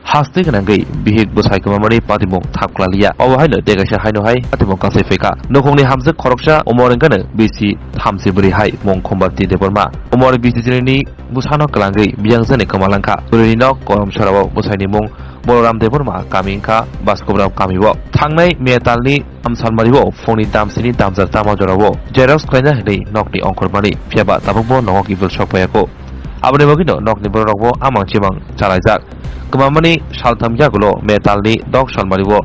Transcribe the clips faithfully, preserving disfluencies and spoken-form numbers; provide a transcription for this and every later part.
Haste gwnangwi bihik bwsai kwmamani patimung thap kwlaliya. Obo haino dekaisa haino hai patimung kasai phaikha. Nukhungni hamjwk khoroksa Umor wngkha no bisi thamchi bwrwi hai mung Khumbati Debbarma. Umor bisi chinini bwsano kwlangwi biyang jani kwma langkha. Bwrwini nok Korom Sorao bwsaini mung Boloram Debbarma kami wngkha Baskobra kamio. Thangnai May talni Amsalmario phungni damsini damjak tama jorao xerox khlaina hinwi nokni ongkhormani, phiyaba tabukbo nogo kiphil sok phaiyakho. Aboni bagwino nokni bororokbo amang chimang chalaijak. Kwmamani saltham yagulo May talni dok salmario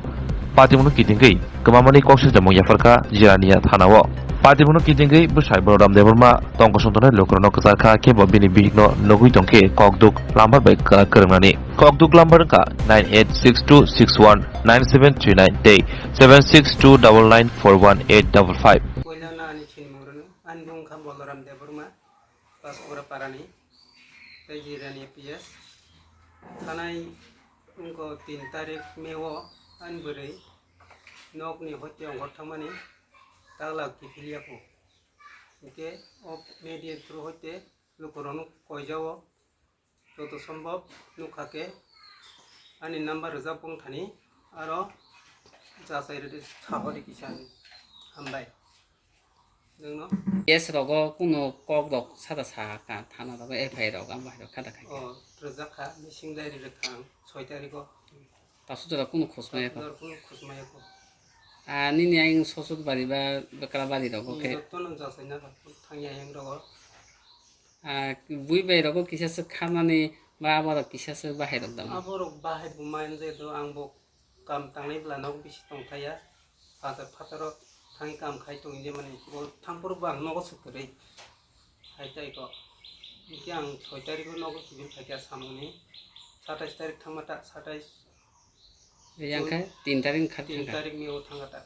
patimungno kitingwi kwmamani kok sajamung yapharkha Jirania thanao. Patimungno kitingwi bwsai Boloram Debbarma tongkosong tongnai lukurokno kwcharkha, khebo bini bihikno nugwi tongkhe kokduk lumbar bai kwrwngnani. Kokduk lumbar wngkha nine eight six two six one nine seven three nine tei seven six two double nine four one eight double five. Puilano ani sinimung rwno, ani mung kha Boloram Debbarma, Baskobra parani, tei Jirania P S. Thanai wngkha tin tarik May o ani bwrwi nokni hoite ongkhor thangmani taglak kiphil yapho. Hinkhe o media through hoite lukurokno koijao. Joto sombhob nukha khe ani number rwjak bwng thani aro jachai rwdi, sahori kisa hinwi. Hambai. Nwngno? Case rogo kuno kok rok sada sa ka thana rogo F I R rok abo hai rok kada khai. O, rwjak kha, missing diary rwkha ang soi tarikh o. Tasu jora kuno khosmaya ko. Tasu jora kuno khosmaya ko. A, nini ayang Sosot bari ba Bekra bari rogo khe. Joto no jachai na thangya ayang rogo. Ah, bui bai rogo kisa swk khamani ba abo rok kisa swk bahai rok dam. Abo rok bahai bo man je do, ang bo kam tangnai bwla nok bisi tong thaya. Bazar phataro thangwi kam khai tong je mani bo thangphuru bo ang nogo swk kwrwi. Hai tai ko. Hingke ang soi tarikh o nogo kibil khaikha samungni. Satais tarikh thangma ta, satais. Yang khe tin tarikh kha tin thangkha. Tarikh ni o thangkha ta.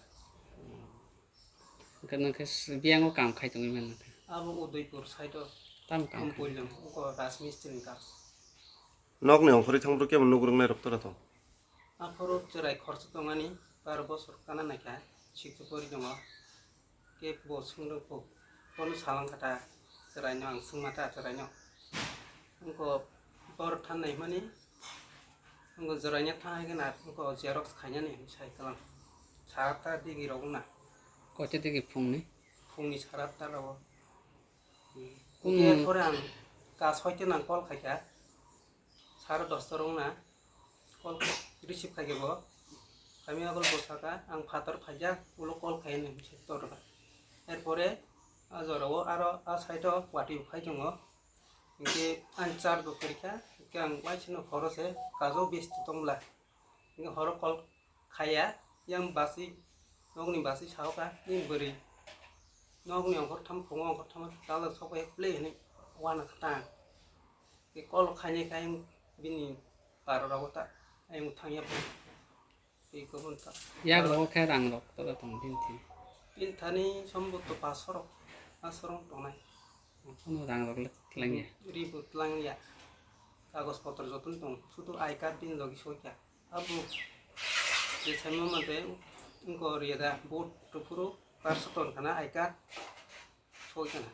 Hwnkhe nwng khe s-, biyang o kam khai tongwi mano khe. Abo Udaipur side o. Tamo kam khai? Ampoilong, oko Rajmistri ni kam. Nokni ongkhorwi thangphuru kebo nuk rwngnai rok tora tong? Aphuru chwrai khorsa tongani, baro bosor kana naikha, sixth pori tongo. Kebo swngno kho, bono salang kha ta, chwraino ang swngma ta chwraino. Wngkha bor than nai hwnmani, wngkha jwraino tha hai khe na, wngkha xerox khainani hinwi sai kwlang. Sara ta digi rok wngna. Koita digi phungni? Phungni sara ta rogo. Kunu- Erpore ang ka soite nang call khaikha. Sara dosta rok wngna. Call receive khaikhe bo. Kami agol bo saka, ang phatar phaijak, ulo call khai hinwi se tor kha. Erpore a jora o aro a side o watwi bo phai tongo. Hinkhe ang charge bo kwrwi kha, hinkhe ang waisano horo se kajo besti tong bwla. Hinkhe horo call khaiya, yang basi, nokni basi sao kha, ni bwrwi. Nokni ongkhor tham, phungo ongkhor tham, tala sok bai play hinwi wana kha ta. Hinkhe call khainai kha, yang bini Baro rogo ta, ayung thangya bo. Tei kubun ta. Yak rogo khe rang rok tora tong bini thani. Bini thani somboto paso rok, paso rok tongnai. Ano rang rok le tlangya. Ribo tlangya. Kagoj potro joto tong. Sudu I card bini logi sokya. Abo je saimo mate, wngkor yada, vote rok phuru, paso ton khana I card. Soi kana.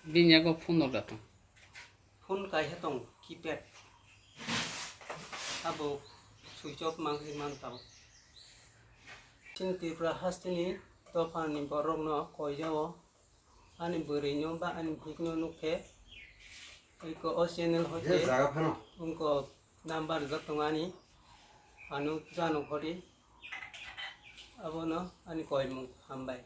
Bini yago phone rok da tong. Phone kaisa tong, keypad. Abo switch off mang se man tao. Chini Tripura hasteni dophani borokno koijao. Ani bwrwino ba ani bihikno nukhe. Iko o channel hoite. Jaga phano. Wngko number rijak tong ani. Ano jano hori. Abono ani koimung hambai.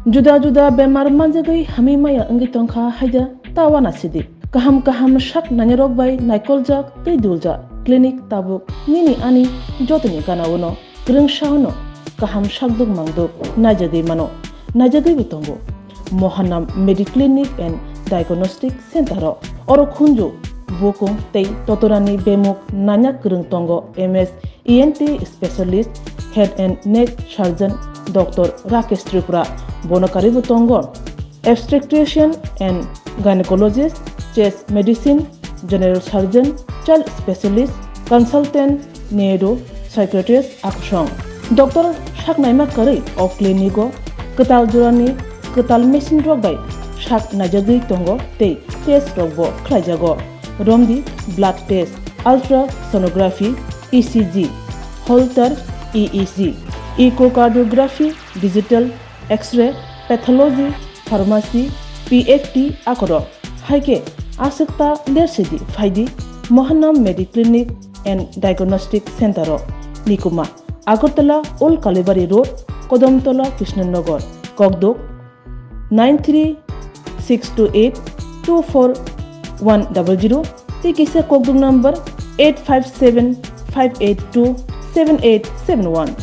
Juda juda bemar manjagwi hamwi maya wngwi tongkha haida ta uanasidi. Kaham kaham sak nainarok bai naikoljak tei duljak clinic tabuk nini ani jotoni gana-o no. Kwrwngsa hwno kaham sakduk mangduk naijagwi mano, naijagwibo tongo. Mohanam Mediclinic and Diagnostic Center o oro khunju, bukung tei totorani bemuk naina kwrwng tongo M S E N T specialist, head and neck surgeon Doctor Rakesh Tripura, bono karwibo tongo. Obstetrician and gynecologist, chest medicine, general surgeon, child specialist, consultant, neuro, psychiatrist, akusong. Doctor saknaima kwrwi o clinic o Kwtal jorani kwtal machine rok bai sak naijagwi tongo tei test rokbo khlaijago. Romdi blood test, ultrasonography, E C G, Holter E E G, echocardiography, digital X-ray, pathology, pharmacy, P F T akorok. Hai khe aswk ta ler sidi phaidi Mahanam Mediclinic and Diagnostic Center o. Nikuma, Agartala Old Kalibari Road, Kodamtola, Krishnanagar, Kokduk, nine three six two eight two four one double zero tei kisa kokduk number eight five seven five eight two seven eight seven one.